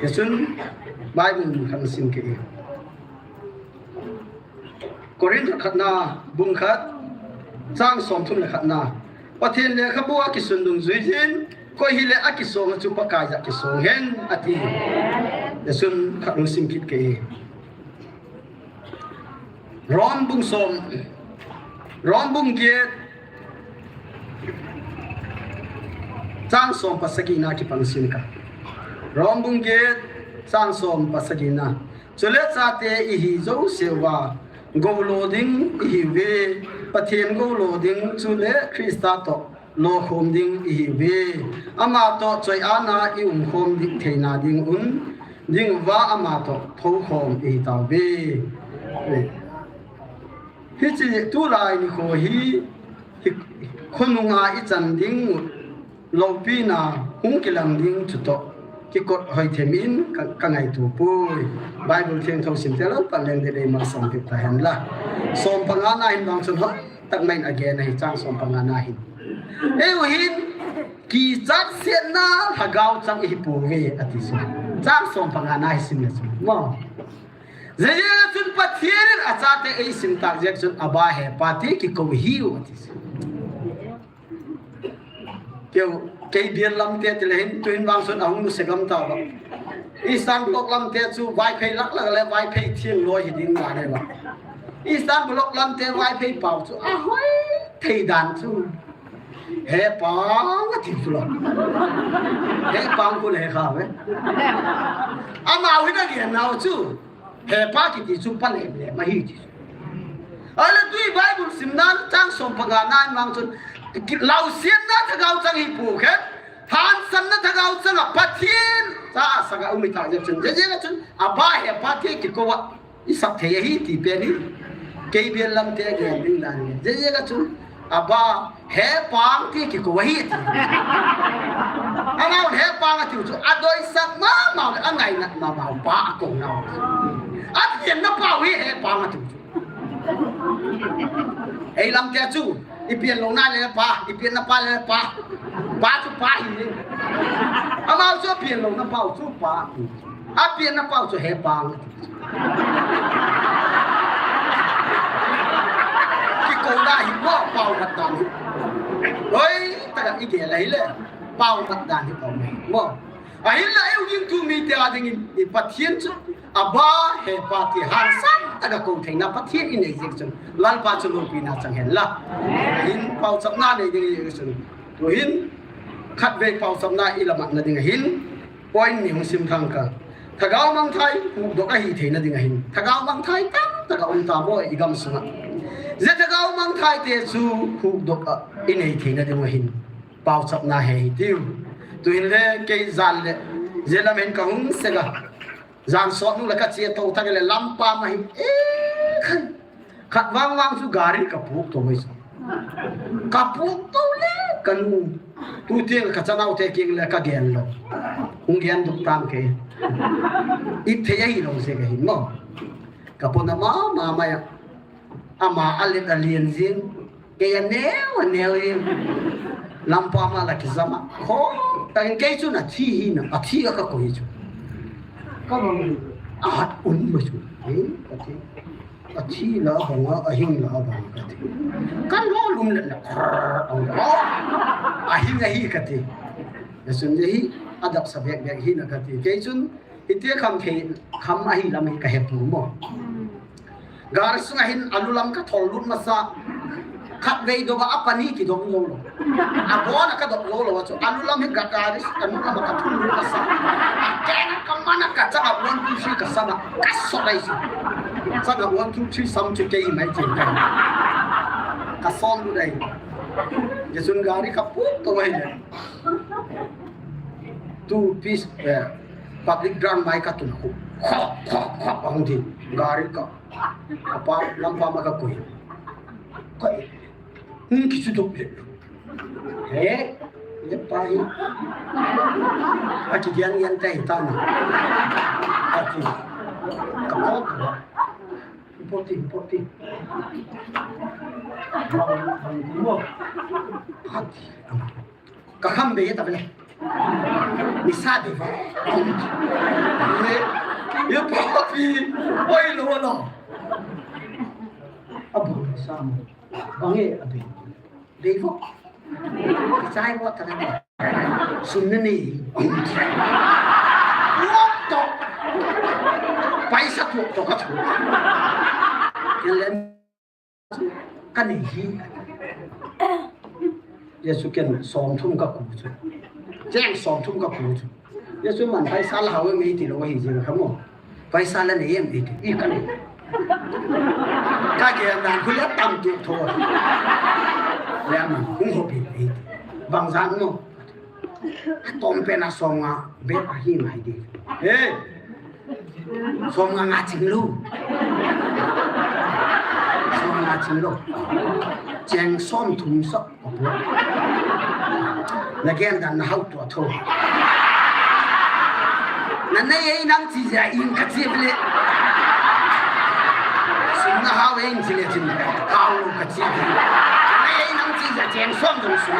Ti chun Bible mun khat sim kit e. Korinth khatna, bung khat, chang somthum le khatna. Pathen lekhabu a kisun dungjui jin, koi hile akisong a chu Pakai jah kisong hen, ati. Hichun khat hung sim kit kei. Rom bung som, Rom bung get, chang som pasagina kipan sim ka. Rom bung get, chang som pasagina. Chule chate ihi jouseuva, goulo ding ihiuve, Pathen goulo ding chule Christa toh lokhom ding ihiuve. Ama toh choi-atna i umkhom ding theina dingun, dinguva ama toh thoukhom ihi tauve. Hiche tulai nikho hi, hi khonunga ichan ding u loupina hung kilang ding chutoh kikot hoithem in ka, ka ngaito poi. Bible thengtho simte lou pan leng dei dei malsom peh tahen la. Som pangana hin vang chun hoitah mai in agen ahi, chang som pangana hin. Eiu hin kichat siatna lhagao chang ihi pouve ati chu. Chang som pangana hi sim le chun. Mo. Hijeh chun Pathen in achate eisim tah jeh chun Abba Hepa ti kikou ahiu ati chu. Keu, kei bial lamte tile hin, tuhin vang chun ahung nuse gam tauva. Eastern Bloc lamte chu Vaiphei lak lak le Vaiphei theng loi hi ding dan ahi va. Eastern Bloc lamte Vaiphei pao chu ahoi thei dan chu. He Pang ati chu lo. He Pang khu le kha ve. Amau hin agen nau chu. Hepa kiti chu pa lem lem ahi ti chu. Ahile tui Bible simna chang som pangana in vang chun, ki, lausiatna lhagao chang hi pou khen, hansanna lhagao chang a Pathen cha a sanga um ahi tah jeh chun, jeh jeh a chun, Abba Hepa ti kikou a, isap thei ahi ti pen hi, kei bial lamte agen ding dan hi. Jeh jeh a chun, Abba, He Pang ti kikou ahi ti. Amau He Pang atiu chu, adoisah mama u le, angainat mama u pa akou nau. Apianna pau hi He Pang atiu chu. Ei lamte chu, ipian louna le pa, ipianna pa le pa. Pa chu pa hi. Amau chu apian louna pau chu pa. Apianna pau chu He Pang. Kikou dan hi mo, pau mat dan hi. Hoi, taka igel ahile, pau mat dan hi pau mai mo. Ahinla eiu gingtu mite a dingin, i Pathen chu, Abba, Hepa ti hansan taka kou theina Pathen inei jeh chun, Lalpa chu loupina chang hen la. Ahin pauchapna nei ding jeh chun, tuhin, khatvei pauchapna ilamatna ding ahin, Point ni hung sim thang ka. Lhagao mangthai hukdok ahi theina ding ahin, lhagao mangthai tamtah a um tauve i gamsunga. Hijeh a lhagao mangthai te chu hukdok a inei theina ding ahin, pauchapna hi tiu. Tuhin le kei jan le, hijeh lam hin kahung sega. Jan sot nung le kache tou tah le lampa ma hi, eh, khai. Khat vang vang chu gari kapuk tou mai chu. Kapuk tou le kanu. Tuti kachanau te kiang le kagel lou. Hung gel duk tam kei. Ithei ahilou jeh kahin mo. Kapona mama maya. Ama alet alian jing. Kei aneo aneo jing. Lampa ma la kijama. Kho. Tahin kei chu nathi hina. Athi a kakoi chu. Kavang. Ahat un ma chu. Eh, athi. Athi la banga, ahing la banga kati. Kan lo lum le le. Ahing ahi kati. Nasun je hi, adap sa bek bek hina kati. Kei chun, hitia kham kei, kham ahi lam hi kahe pon mo. Gari sunga hin alu lam kathol lut masa. Khatvei doba apani kidom lou lou. Abona kadop lou lou chu. Alu lam hi gari, alu lam kathol lut masa. Akeng kamana kachanga one two three kasama. Kasot lai chu. Changa one two three sam chu kei mai chu. Kasom lut dai. Jeh chun gari kapuk tou mai le. Two piece, eh, public ground mai katun khu. Khok, khok, khok, ahung thi. Gari ka. Apa, lampa ma kakoi. Koi. Hung kichu dok le. He, le pa hi. Aki gian gian tai ta na. Aki. Kapok. Poti, poti. Poti. Kakham be ta le. Nisa de va. Ye. Ye papi, oi lo lo. Abang sam. Bang e abi. Dei vo. Chai vo ta na. Sum ni ni. Vo to. Paisa to to ka to. Kelen. Ka nei hi. Jesu ken som thum ka ku chu. Cheng som thum ka ku chu. Jesu man paisa la hau mei ti lo hi jing kha mo. Paisa la nei em ti. I ka nei. Ka ke nan khu la tam tu tho. Le man hung ho pi ti. Bang jan mo. Tom pen a som nga be a hi mai di. He. Som nga nga ching lo. Som nga ching lo. Cheng som thum so. Na gen dan na hau to tho. Na nei ei nang chi ja in ka chi le. Sum na hau ei chi le chin. Hau lo ka chi. Na nei ei nang chi ja cheng som thum sum.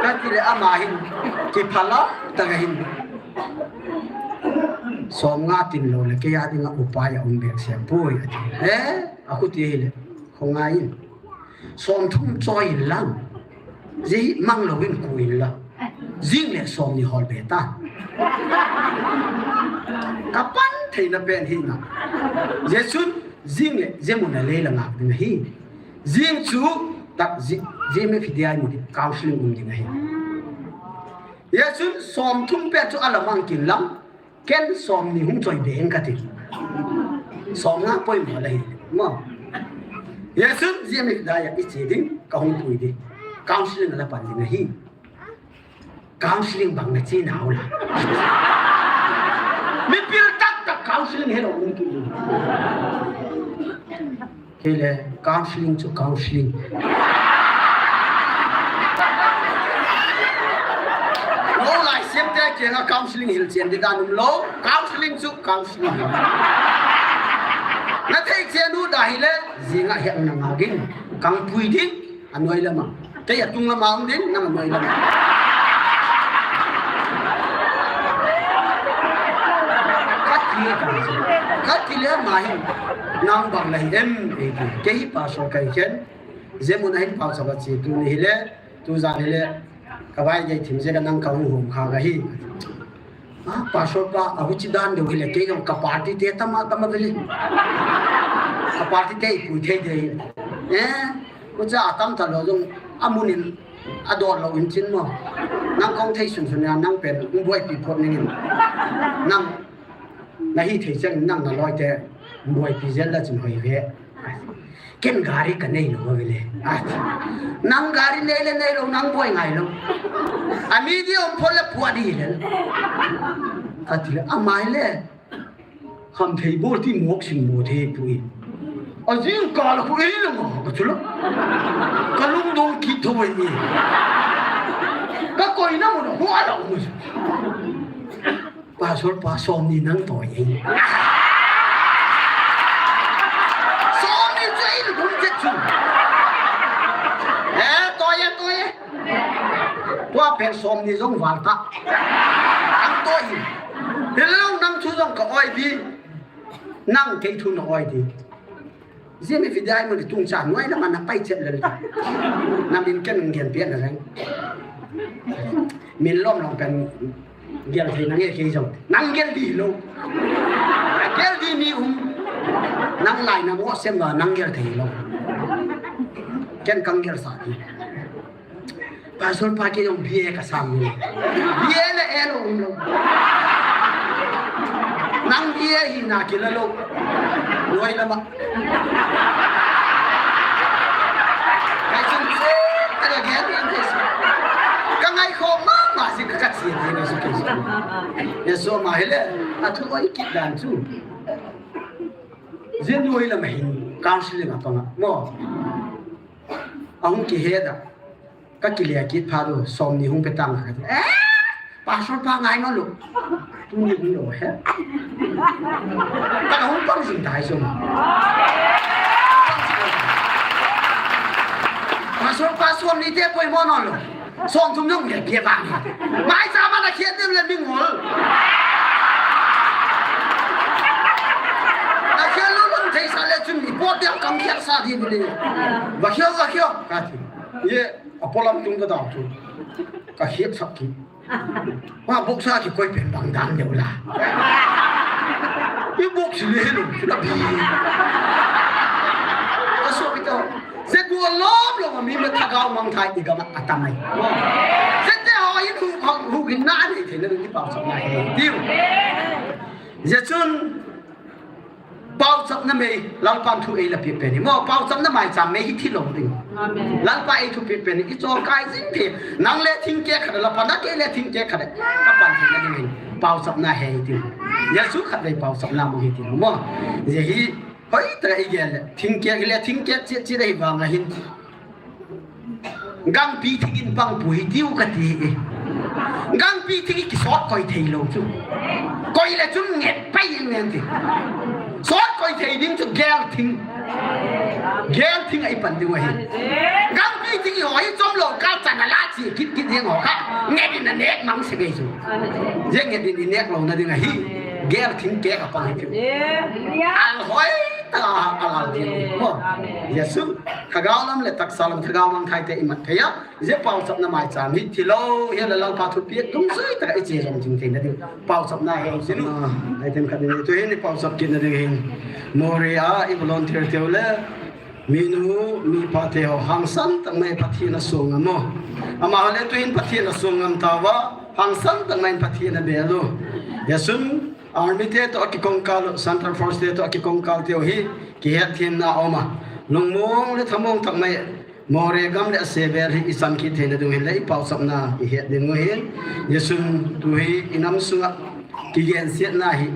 Ka ti le ama hin. Ki phala ta ga hin. Som nga tin lo le, kei a dinga upai a um bek sem poi, ati. He, a khuti hi le, khongai in. Som thum choi in lang. Ji mang lo in ku in lang. Jing le som ni hol be ta. Ka pan thei na pen hi na. Jesun, jing le, je mun a le la ngak ding hi. Jing chu, tak ji, ji me phi di ai mu di, counseling um ding hi. Jesun som thum pe chu a la mang kin lang, ken som ni hung choi be heng ka ti. Som nga poi mo la hi. Mo. Jesun jia mi da ya i chi ding, ka hung pui ding. Counseling la pan ding hi. Counseling bang na chi na ho la. Mi pil tak tak counseling he lo hung ki. Kei le, counseling chu counseling. Lo lai siam te kianga counseling hil chen di dan um lo, counseling chu counseling. Na thei chen u da hi le, jinga hek na nga gin, kang pui ding, a noi lama. Kei a tung lama um ding, nang a noi lama. Ka ti, ka ti le ma hin, nang bang la hi em, e ti. Kei hi pastor kai ken, je mun a hin pau sa ba chi tu ni hi le, tu jan hi le, ka vai dei thim je ka nang ka hung hum kha ka hi. A, pastor pa, a huchi dan deu hi le, kei jong ka party te tama tama ve le. Ka party te i pui thei dei. Eh, hucha a tam ta lo jong, a mun in, a dol lo in chin mo. Nang kong thei sun sun ya, nang pen, hung buai pi phot ning in. Nang, na hi thei chang, nang na loi te, hung buai pi jel la chin hoi ve. Ken gari ka nei lo ve le. Ati. Nang gari nei le nei lo, nang buai ngai lo. A mi di om phol le pua di le. Ati le, a mai le. Kham thei bol ti mok sin mo thei pui. A jing ka la khu ei le ngo ka chu lo. Ka lung dong ki tho ei. Ka koi na mo na ho a la mo. Pastor pa som ni nang toi e. Som ni chu ei lu dum chet chu. Eh, toi e, toi e. Tua pen som ni jong val ta. Ang toi. Hello, nang chu jong ka oi di. Nang kei thu na oi di. Jimmy Fidai mo ni tung cha noi lama na pai chet lel. Na min ken ngen pia na reng. Min lom lom pen gel thei nang e kei jong. Nang gel di lo. Gel di mi um. Nang lai na mo sem ba nang gel thei lo. Ken kang gel sa di. Pastor pa kei jong B A ka sam ni. B A le A lo um lo. Nang B A hi na kila lo. Loi lama. Kai chung che, ka le gen ni te si. Ka ngai kho ma ma si ka ka chi ni na su ke si. Ye so ma hele, a thu oi kit dan chu. Jin loi lama hin, counseling a panga. Mo. A hung ki he da. Ka kile kit pha lo, som ni hung pe tang ka. Eh, pastor pa ngai no lo. Tu ni hung lo he. Ka hung pang jing tai som. Pastor pa som ni te poi mo no lo. Som thum nung le pia bang. Mai sa ma na khian dem le ming hol. Bili. Vakhia, vakhia. Kati. Ye, apolam tung ka dau tu. Ka hiep sak ki. Ma buksa ki koi pen bang dang deu la. I buk si le lu, si la bi. Ka so ki to. Se ku lom lom mi ma thagau mang thai i gam a tamai. Se te ho i hu, hu, hu gin na ni te na ni pau sa na he. Diu. Ye chun Pauchapna mei, Lalpan thu eila pe pen hi. Mo, pauchapna maicham mei hi thi lou ding. Amen. Lalpa ei thu pe pen hi, i chol kai jing thei. Nang le thingkeh khat la pan, kei le thingkeh khat. Ka pan thei na ding hi. Pauchapna he hi ti. Jesu khatvei pauchapna mu hi ti. Mo, je hi, hoi ta i gel le. Thingkeh le thingkeh chi, chi dei vang a hin. Gangpi thing in pang pui tiu ka ti e. Gangpi thing in kisot koi thei lou chu. Koi le chun nget pai in ngen ti. Sot koi thei ding chu gel thing. Gel thing a i pan ding ahi. Gangpi thing in ho hi chom lou kal chan a la chi kit kit ding ho kha. Nget in a nek mang se gei chu. Je nget in i nek lou na ding ahi. Gel thingkeh a pang hi tiu. Al hoi ta a la ding. Mo. Jesu. Thagau lam le taksa lam thagau mang thai te i mat thei a. Je pauchapna maicham hi thi lou, hi la Lalpa thu pia tung sui ta i che jong jing thei na ding. Pauchapna he hi sinu. Item khat ni tu hin i pauchap kit na ding hin. Moreh a i volunteer teu le. Minu, mipa te ho hangsan tak mai Pathen a sung ngam u. Amaho le tu hin Pathen a sung ngam tauva. Hangsan tak mai Pathen a bel u. Jesun Army te to a kikongkal u, Central Force te to a kikongkal teu hi, kihet themna a um a. Lungmong le thamong tak mai, Moreh gam le a sevel hi i san kit theina ding hin le i pauchapna i het ding u hin. Jesun tu hi i nam sunga kigensiatna hi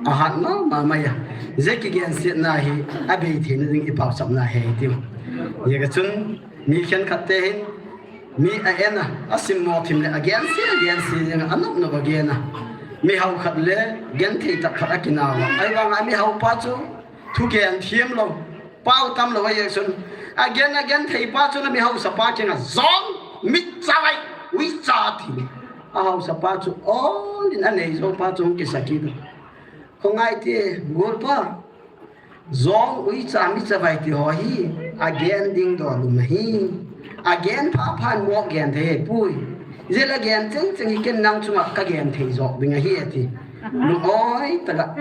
a hat mama mai a. Je kigensiatna hi a bei theina ding i pauchapna he hi tiu. Ye ka chun mi khenkhat te hin Mi a en a, a simmo thim le a gense, a gense jeng a, a nop nop a gen a. Mi hao khat le genthei tak khat a kinau a. Ahivang a mi hao pa chu thugen thiem lou, pao tam lou a Jesun. A gen a genthei pa chu na mi haosa pa kiang a jong, mit chavai, uicha ti. A haosa pa chu ol in a nei jo pa chu kisa kit a. Khongai ti, gol pa. Jong uicha mi chavai ti ho hi, a gen ding dol um ahi. A gen pha phan mo gen thei pui. Jeh a gen cheng cheng hi ken nang chunga ka gen thei jo ding ahi ati. Lungoi taka.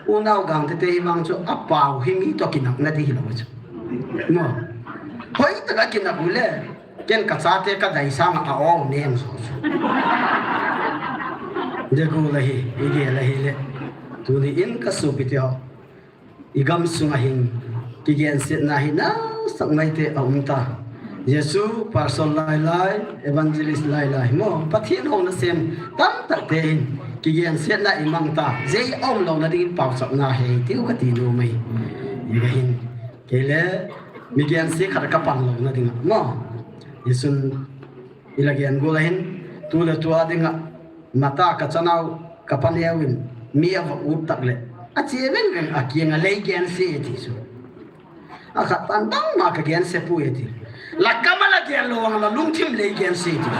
Unau Gangte te hi vang chu a pao hi mi to kinak na ti hi lou chu. Mo. Hoi taka kinak u le. Ken ka chate ka dai sang a o nem jo chu. Degu la hi, i ge la hi le. Tuni in ka supi ti ho. I gam sunga hin kigensiatna hi nasak mai te a um ta. Jesu, pastor lai lai, evangelist lai lai. Mo, Pathen houna sem tam tak te hin kigensiatna i mang ta. Jeh a um lou na ding in pauchapna he tiu ka ti nom mai. I ga hin. Kei le, mi gense khat ka pan lou na ding a. Mo, Jesun i la gen gol a hin, tu le tu a ding a. Mata ka chanau ka paneo in mi a va ut tak le. A che ven ven a kiang a lei gense ti chu. A khat pan bang ma ka gense pui ti. La ka ma la gen lou ang la lungthim lei gense ti chu.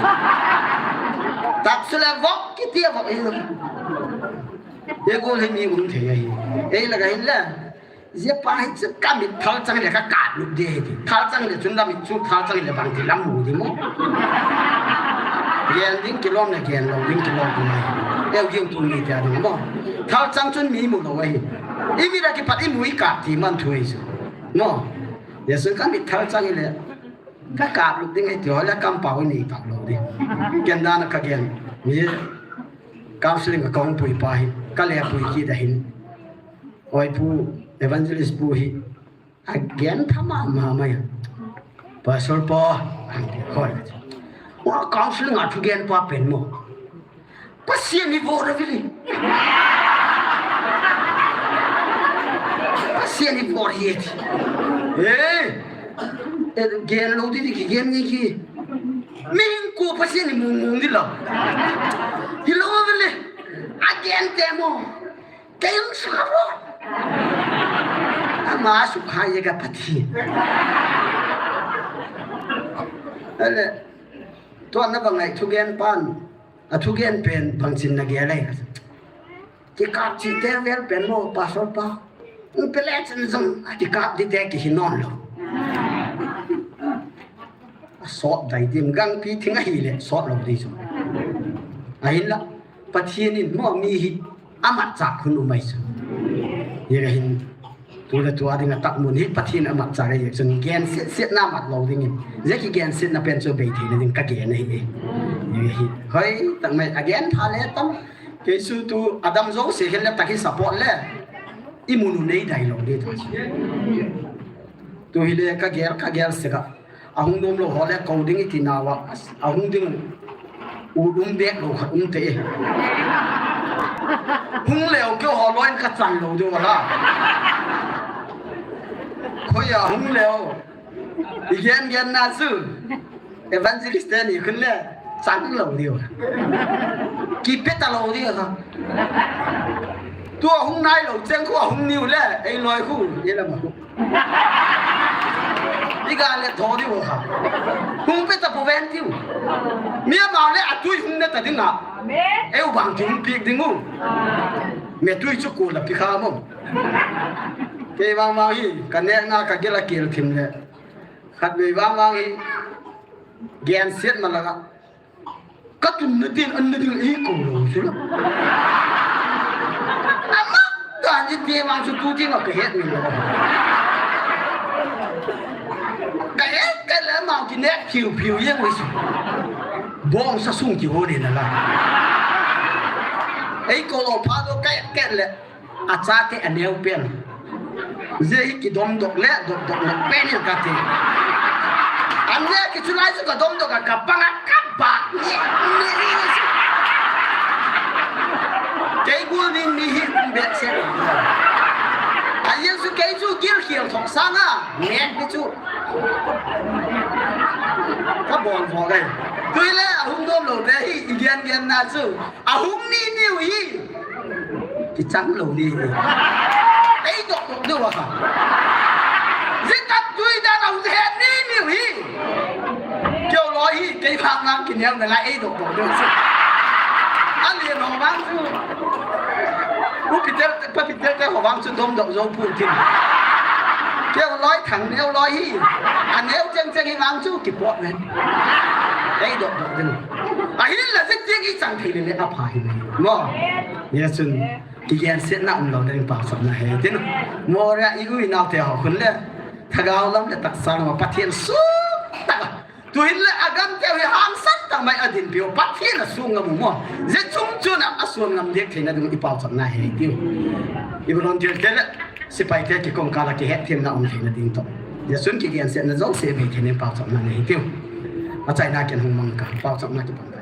Tak chu le vok kiti a vok in. Ye gol hi mi um thei ahi. Ei la ka hin le. Jeh pa hi chu ka mit thal chang le ka kap lut de hi ti. Thal chang le chun la mit chu thal chang le bang ti lam mu di mo. Gen ding kilom le gen lou ding kilom di mo. Eu ging tu mi ti a ding mo. Thal chang chun mi mu lou ahi. I mit a kipat i mu i kap ti man thu ahi chu. Mo. Jesun ka mit thal chang le ka kap lut ding ahi ti ho le kam pao i nei tak lou di. Ken dan a ka gen. Mi counseling a ka hung pui pa hi. Ka le pui kit a hin. Oi pu, evangelist pu hi, a gen tha mama mai. Pastor pa, hoi. Wa counseling a thugen pa pen mo. Pasian hi vor a vili. Pasian hi vor hi ti. Eh, eh, gen lou ti ti ki gen ni ki. Min ko Pasian hi mung mung di lou. Hi lou a vili. A gen te mo. Kei hung sukha vo. Ama sukha ye ka Pathen. Ale, tua na va ngai thugen pan, a thugen pen bang chin na gel e. Kikap chi te vel pen mo pastor pa. Hung pe le chun jong, akikap ding te kihi nom lou. Asot dai dim, gangpi thing ahile, sot lou ding chu. Ahinla, Pathen in mo mi hi, amatchah khun um ahi chu. Hia hin, tu le tu a ding a tak mun hi, Pathen amatchah ahi chun, gensiet siet na mat lou ding in. Jeh kigensiet na pen chu bei thei na ding ka gen ahi. Hia hi, hoi, tak mai, agen pha le tam. Kei chu tu, adam jouse hin le tak hi support le. I mun u nei dai lou ding ta. Tu hi le ka gel, ka gel sek a. Ahung nom lou ho le kou ding i ti nau a. Ahung ding u um bek lou khat um te. Hung leu keu ho loi in ka chan lou ding u la. Khoi a hung leu. I gen gen na chu. Evangelist te ni khun le, chang lou diu. Kipe ta lou diu kha. Tu ahung nai lou, cheng khu ahung niu le, ei loi khu, ye la ma khu. I ga le tho diu kha. Hung pe ta po ven diu. Mi ama le atui hung ne ta ding a. Amen. Eu bang ti hung pi ding u. Me tui chu ko la pi kha mo. Kei vang vang hi, ka ne na ka gel a kel thim le. Khatvei vang vang hi, gensiet ma langa. Ka tun na tin an na ding ei kou lou chu la. Ama, dan ji te vang chu tu tin ka het mi lou. Ka het ka le ma ki nek phiu phiu ye wei chu. Bong sa sung ki ho le na la. Ei kou lou pha do ka het ka le. Achate aneo pen. Jeh hi kidom dok le, dok dok le pen in kati. An le kichulai chu ka dom dok a ka pang a ka ba. Ni, ni, ni, ni. Kei gul ni mi hi um bet se. A yin su kei chu gil khial thok sang a. Nek ni chu. Ka bon thok ai. Tui le ahung dom lou te hi i gen gen na chu. Ahung ni niu hi. Kichang lou ni hi. Ei dok dok diu a kha. Jeh tah tui dan ahung he ni niu hi. Keu loi hi, kei phak nang kineo na lai ei dok dok diu si. A lian ho vang chu. U Peter, Pa Peter te ho vang chu dom dok jou pun tin. Keu loi thang neo loi hi. A neo cheng cheng hi vang chu kipot ven. Ei dok dok diu. Ahin la jing jing i chang thei le le apha hi le. Mo. Ye chun kigensietna um lou ding pao chapna he tin. Mo ra i u i nau te ho khun le. Thagau lam le taksa lam a Pathen sut tak a. Tuhin le agam te hi hangsan tak mai a din piu. Pathen a sung ngam u mo. Jeh chung chun a, a sung ngam dek theina ding i pao chapna he tiu. I volunteer te le. Sipai te kikong kala kihet themna um theina ding toh. Jeh chun kigensietna jouse bei theina pao chapna nei tiu. Achaina ken hung mang ka. Pao chapna kipan.